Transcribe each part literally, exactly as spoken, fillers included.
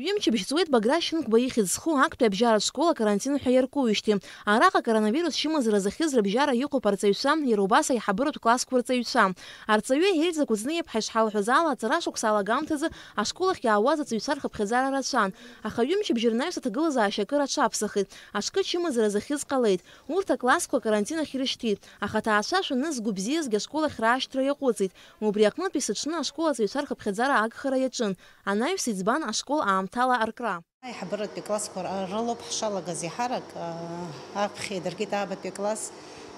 Ҩымчыбжь ҵуеит Баграт Шьынқәба ихьӡ зху актәи абжьаратә школ акарантин ҳәа иаркуижьҭеи. Араҟа коронавирус чымазара зыхьыз рыбжьара иҟоуп арҵаҩцәа, иара убас аиҳабыратә классқәа рҵаҩцәа. Арҵаҩы Ельза Кәыҵниаԥҳа ишҳалҳәоз ала, аҵара шықәса алагамҭазы ашкол ахь иаауаз аҵаҩцәа рхыԥхьаӡара рацәан, аха ҩымчыбжь рнаҩс аҭагылазаашьа акыр аҽаԥсахит, аҽкы чымазара зыхьыз ҟалеит. Урҭ аклассқәа акарантин ахь ирышьҭит, аха аҭаацәа шәаны згәы бзиазгьы ашкол ахь раашьҭра иаҟәыҵит. Убри аҟнытә исыҽны ашкол аҵаҩцәа рхыԥхьаӡара агхара иаҿын, анаҩс иӡбан ашкол аамҭала аркра. Аиҳабыратәи классқәа р-, рылоуп ҳшалагаз еиҳарак, аа, аԥхьа идыркит аабатәи акласс,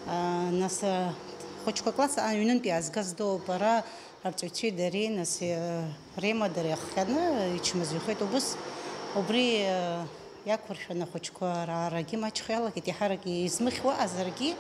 аа, нас, аа, хәыҷқәа акласс аҩнынтә иаазгаз доуп, ара арҵаҩцәеи дареи, нас, аа, реимадара иахҟьаны ичмазаҩхеит убыс. Убри, аа, иақәыршәаны ахәыҷқәа раарагьы маҷхо иалагеит, еиҳарак измыхьуа азаргьы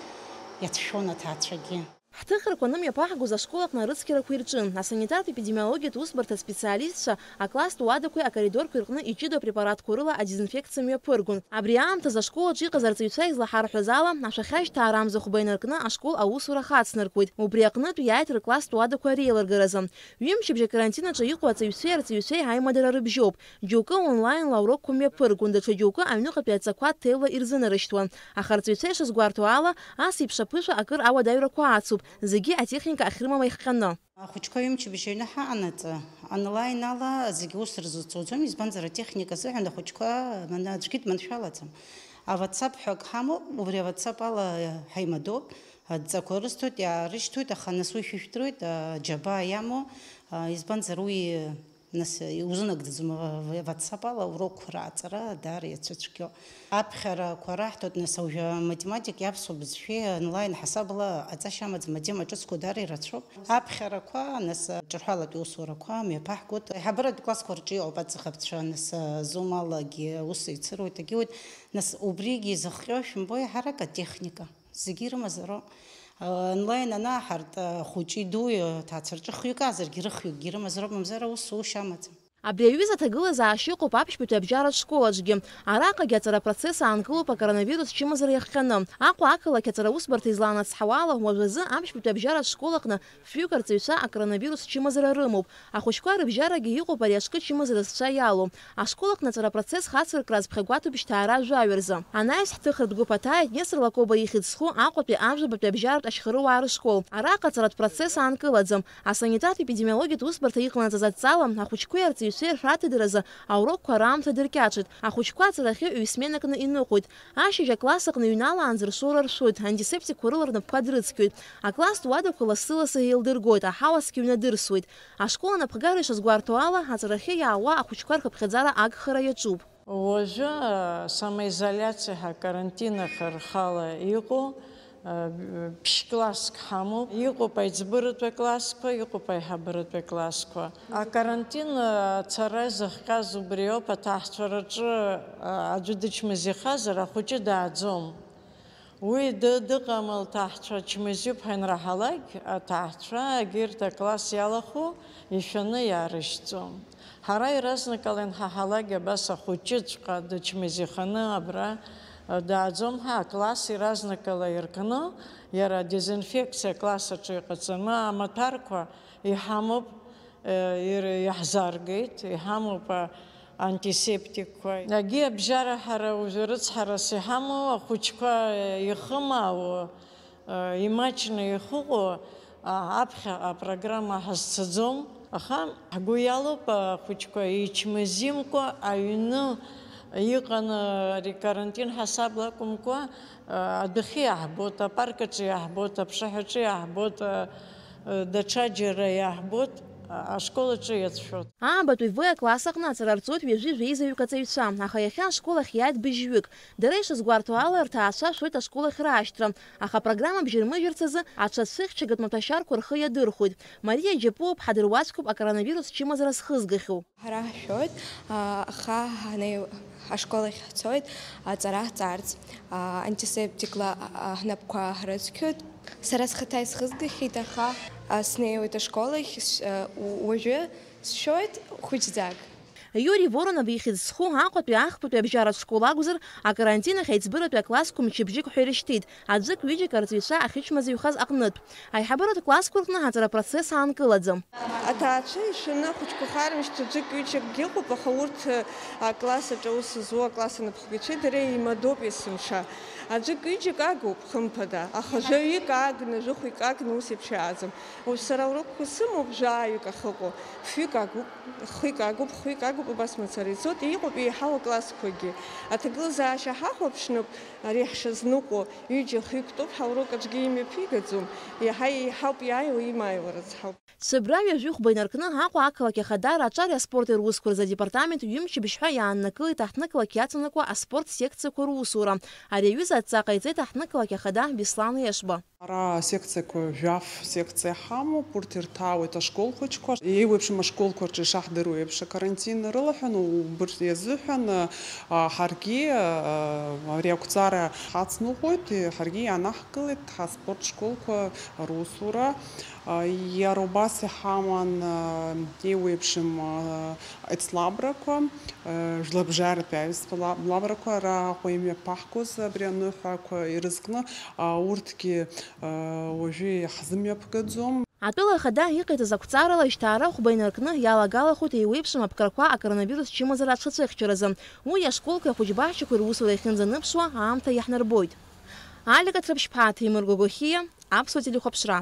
иацәшәон аҭаацәагьы. Ҳҭыхрақәа анымҩаԥаҳгоз ашкол аҟны арыцқьарақәа ирҿын. Асанитартә-епидемиологиатә усбарҭа специалистцәа акласстә уадақәеи акоридорқәеи рҟны иҷыдоу апрепаратқәа рыла адезинфекциа мҩаԥыргон. Абри аамҭазы ашкол аҿы иҟаз арҵаҩцәа излаҳарҳәоз ала, ашәахьажь ҭаарамза хәба инаркны ашкол аусура хацнаркуеит. Убри аҟнытә иааит рыкласстә уадақәа реилыргаразы. Ҩымчыбжь акарантин аҿы иҟоу аҵаҩцәеи арҵаҩцәеи аимадара рыбжьоуп. Џьоукы онлаинла аурокқәа мҩаԥыргон, даҽа џьоукы аҩныҟатәи аҵақәа ҭелла ирзынарышьҭуан. Аха арҵаҩцәа ишазгәарҭо ала, ас еиԥш аԥышәа акыр ауадаҩрақәа ацуп, зегьы атехника ахьрымам аихҟьаны. Ахәыҷқәа ҩымчыбжь аҩны ҳаҟанаҵы, онлайн ала зегьы ус рзыцуӡом, избанзар, атехника азыҳәан ахәыҷқәа мана-, аӡәгьы дманшәалаӡам. А WhatsApp ҳәа акы ҳамоуп, убри а WhatsApp ала ҳаимадоуп, адҵақәа рысҭоит, иаарышьҭуеит, аха нас уи шәышәҭроит, аџьабаа иамоу, а, избанзар, уи Нас, э, иузынагӡаӡом, э, в-, WhatsApp ала урокқәа рааҵара даара иацәыцәгьоу. Аԥхьарақәа раҳҭоит, нас, уажәы аматематикеи аԥсуа бызшәеи онлайн ҳасабала аҵашьа амаӡам, атема ҿыцқәоу даара ирацәоуп. Аԥхьарақәа, нас, э, ҿырҳәалатәи усурақәа мҩаԥаҳгоит. Аиҳабыратә классқәа рҿы иҟоуп аӡахыԥцәа, нас, э, Zoom алагьы ус еицыруеит, агьиуеит. Нас, убригьы изыхҟьо, шәымбои, ҳарак атехника. Зегьы ирымазароуп. Онлайн анаҳарт, ахәыҷи дуи, аҭаацәа рҿы хҩык аазаргьы, рыхҩыкгьы ирымазароуп, мамзар аус ушьа амаӡам. Абри аҩыза аҭагылазаашьа ыҟоуп аԥшьбатәи абжьаратә школ аҿгьы. Араҟагьы аҵара апроцесс аанкылоуп акоронавирус чымазара иахҟьаны. Аҟәа ақалақь аҵара усбарҭа излаанацҳауа ала, уажәазы аԥшьбатәи абжьаратә школ аҟны фҩык арҵаҩцәа акоронавирус чымазара рымоуп. Ахәыҷқәа рыбжьарагьы иҟоуп ари аҽкы чымазара зцәа иалоу. Ашкол аҟны аҵара апроцесс хацыркра азԥхьагәаҭоуп шьҭа ара жәаҩа рзы. Анаҩс ҳҭыхратә гәыԥ аҭааит Нестор Лакоба ихьӡ зху Аҟәатәи ажәабатәи абжьаратә ашьхаруаа рышкол. Араҟа аҵаратә процесс аанкылаӡам. Асанитартә-епидемиологиатә усбарҭа иҟанаҵаз адҵала, ахәыҷқәеи арҵаҩцәеи рҳәаҭыдаразы аурокқәа раамҭа дыркьаҿит. Ахәыҷқәа аҵарахьы ҩ-сменакны иныҟәоит. Ашьыжь акласс аҟны иҩналаанӡа ршоура ршәоит, антисептикқәа рыла рнапқәа дрыцқьоит. Акласстә уадақәа лассы-лассы еилдыргоит, аҳауа цқьа ҩнадырсуеит. Ашкол анапхгара ишазгәарҭо ала, аҵарахьы иаауа ахәыҷқәа рхыԥхьаӡара агхара иаҿуп. Уажәы, а, самоизоляциа ҳәа акарантин ахь рхала иҟоу, а, ԥшь-класск ҳамоуп. Иҟоуп аиҵбыратәи аклассқәа, иҟоуп аиҳабыратәи аклассқәа. Акарантин, а, ацара изыхҟьаз убриоуп, аҭаацәараҿы, а, аӡәы дычмазаҩхазар, ахәыҷы дааӡом. Уи ды-, дыҟам, лҭаацәа чмазаҩуп ҳәа ианраҳалак, аҭаацәа егьырҭ акласс иалахәу ишәаны иаарышьҭӡом. Ҳара иаразнакала ианҳаҳалак, абас ахәыҷыҵәҟьа дычмазаҩханы абра, э, дааӡом ҳәа, акласс иаразнакала иркны, иара адезинфекциа акласс аҿы иҟаҵаны, амаҭәарқәа иҳамоуп. Ир-, иаҳзааргеит, иҳамоуп, а, антисептикқәа. Егьи абжьара ҳара уажәы рыцҳарас иҳамоу ахәыҷқәа, э, ихымаау, э, имаҷны ихыҟоу, а, аԥхьаҟа апрограмма ҳазцаӡом. Аха ҳгәы иалоуп, а, ахәыҷқәа ичмазаҩымкәа аҩны иҟан, а, ари карантин ҳасабла акәымкәа, а, адәахьы иаҳбоит, апарк аҿы иаҳбоит, аԥшаҳәаҿы иаҳбоит, а, даҽаџьара иаҳбоит, а, ашкол аҿы иацәшәоит. Аабатәи В акласс аҟны аҵара рҵоит ҩажәи жәеизаҩык аҵаҩцәа, аха иахьа ашкол ахь иааит быжьҩык. Дара ишазгәарҭо ала, рҭаацәа шәоит ашкол ахь раашьҭра, аха апрограмма бжьырмыжьырц азы аҽа цәыхьчагатә маҭәашьарқәа рхы иадырхәоит. Мариа Џьапуа-ԥҳа дыруаӡәкуп акоронавирус чымазара зхызгахьоу. Ҳара ҳшәоит, а, аха ҳанеи-, ашкол ахь ҳцоит, аҵара ҳҵарц, а, антисептикла, а, ҳнапқәа ҳрыцқьоит. Сара схаҭа исхызгахьеит, аха, а, снеиуеит ашкол ахь, с-, а, у-, уажәы сшәоит хәыҷӡак. Иури Воронов ихьӡ зху Аҟәатәи ахԥатәи абжьаратә школ акәзар, акарантин ахь аиҵбыратәи аклассқәа мчыбжьык ҳәа ирышьҭит, аӡәык-ҩыџьак арҵаҩцәа ахьычмазаҩхаз аҟнытә. Аиҳабыратә классқәа рҟны аҵара процесс аанкылаӡам. Аҭаацәа ишәаны ахәыҷқәа хармышьҭ ӡәык-ҩыџьакгьы ыҟоуп, аха урҭ, а, акласс аҿы аус зуа акласс анапхгаҩцәеи дареи еимадоуп есымша. Аӡәык-ҩыџьак агуп, хымԥада, аха жәаҩык агны, жәохәҩык агны ус еиԥш иааӡам. Уажә сара аурокқәа сымоуп, жәаҩык ахьыҟоу, ԥшьҩык агуп, хҩык агуп, хҩык агуп, убас мацара ицоит, иҟоуп еиҳау аклассқәагьы. Аҭагылазаашьа ҳахәаԥшноуп, ари ҳшазныҟәо, ҩыџьа хҩык тәоуп, ҳаурок аӡәгьы имҩаԥигаӡом, иаҳа еиҳауп иааиуа, имааиуа рыцҳауп. Сыбра ҩажәи хәба инаркны Аҟәа ақалақь ахадара аҿари аспорти русқәа рзы адепартамент ҩымчыбжьҳәа иааннакылеит аҳҭнықалақь иацанакуа аспорт секциақәа русура. Ари аҩыза адҵа ҟаиҵеит аҳҭнықалақь ахада Беслан Ешба. Ара асекциақәа, жәаф секциа ҳамоуп, урҭ ирҭаауеит ашкол хәыҷқәа. Еиуеиԥшым ашколқәа рҿы ишаҳдыруа еиԥш акарантин рылаҳәан, убырҭ иазыҳәан, а, ҳаргьы, а, ари ақәҵара ҳацныҟәоит, ҳаргьы иаанаҳкылеит ҳаспорт школқәа русура. А, иара убас иҳаман, а, еиуеиԥшым, а, еицлабрақәа, а, жәларбжьаратәи аҩсҭлабрақәа, ара Аҟәа имҩаԥаҳгоз абри аныҳәақәа ирызкны, а, урҭгьы, а, уажәы иаҳзымҩаԥгаӡом. Атәыла ахада иҟаиҵаз ақәҵарала, жьҭаара хәба инаркны иалагалахоит еиуеиԥшым аԥкрақәа акоронавирус чымазара аҽацәыхьчаразы. Уи ашколқәеи ахәыҷбаҳчақәеи русура иахьынӡаныԥшуа аамҭа иаҳнарбоит. Алика Ҭрыԥшьԥҳа, Ҭемыр Гогохиа, Аԥсуа телехәаԥшра.